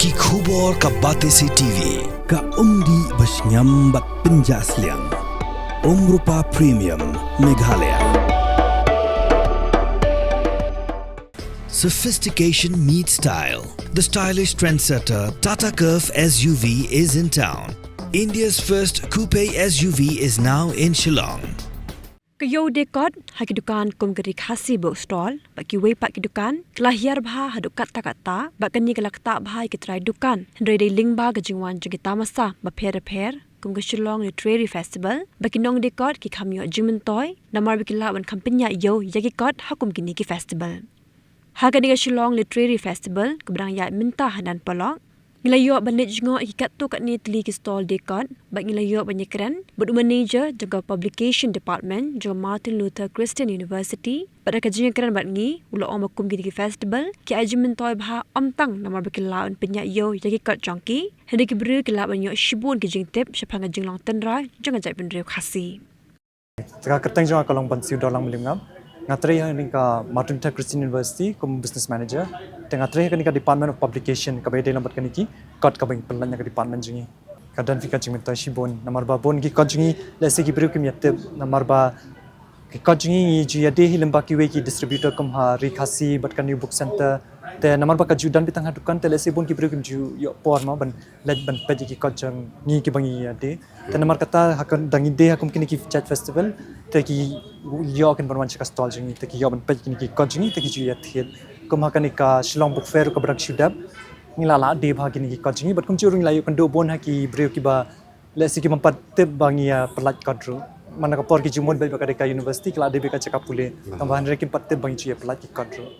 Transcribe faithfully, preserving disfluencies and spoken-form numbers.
Ki khubor ka Batesi T V, ka umdih ba shngiam bad pynjah sliang. Umrupa Premium, Meghalaya. Sophistication meets style. The stylish trendsetter Tata Curvv S U V is in town. India's first coupe S U V is now in Shillong. Ka ïew dei kot ha ki dukan kum ka Ri Khasi Bookstall bad kiwei pat ki dukan ka la hiar bha haduh katta katta bad kane ka la ktah bha ïa ki trai dukan, hynrei dei lyngba ka jingwan jong ki tamasa bapher bapher kum ka Shillong Literary Festival ba ki nongdie kot ki kham ïoh jingmyntoi namar ba ki lah ban kham pynïaid ïew ïa ki kot ha kum kine ki festival. Ha kane ka Shillong Literary Festival kaba dang ïaid mynta ha Nan Polok, ngi la ïoh ban leit jngoh ïa ki katto katne tylli ki stall dei kot bad ngi la ïoh ban ïakren bad u manager jong ka Publication Department jong Martin Luther Christian University. Bad ha ka jingïakren bad ngi, u la ong ba kum kine ki festival ki ai jingmyntoi bha ym tang namar ba ki lah ban pynïaid ïew ïa ki kot jong ki, hynrei ki briew ki lah ban ïoh shibun ki jingtip shaphang ka jinglong tynrai jong ka jaitbynriew Khasi. Te ka kyrteng jong nga ka long Bansiwdorlang Mylliemngam. Nga trei ha kane ka Martin Luther Christian University kum business manager. Te nga trei ha kane ka Department of Publication kaba ïadei lang bad kine ki kot kaba ngi pynlait na ka department jong ngi. Ka don hi ka jingmyntoi shibun namar ba bun ki kot jong ngi lehse ki briew kim ïatip namar ba ki kot jong ngi ngi ju ïadei hi lem bad kiwei ki distributor kum ha Ri Khasi bad ka New Book Center. Te namar ba ka ju don beit tang ha dukan te lehse bun ki briew kim ju ïoh por mo ban leit ban peit ïa ki kot jong ngi kiba ngi ïadei. Te namar kata ha ka dang ïadei ha kum kine ki jait festival te ki ïoh kin ban wan sha ka stall jong ngi te ki ïoh ban peit kine ki kot jong ngi te ki ju ïathied. Kum ha kane ka Shillong Book Fair kaba dang shu dep ngi la lah dei bha kine ki kot jong ngi bad kumjuh ruh ngi la ïoh kynduh bun ha ki briew kiba lehse kim pat tip ba ngi ïa pynlait kot ruh. Man la ka por ki ju mut beit ba ka dei ka university ki la dei beit ka jaka pule. Tangba hynrei kim pat tip ba ngi ju ïa pynlait ki kot ruh.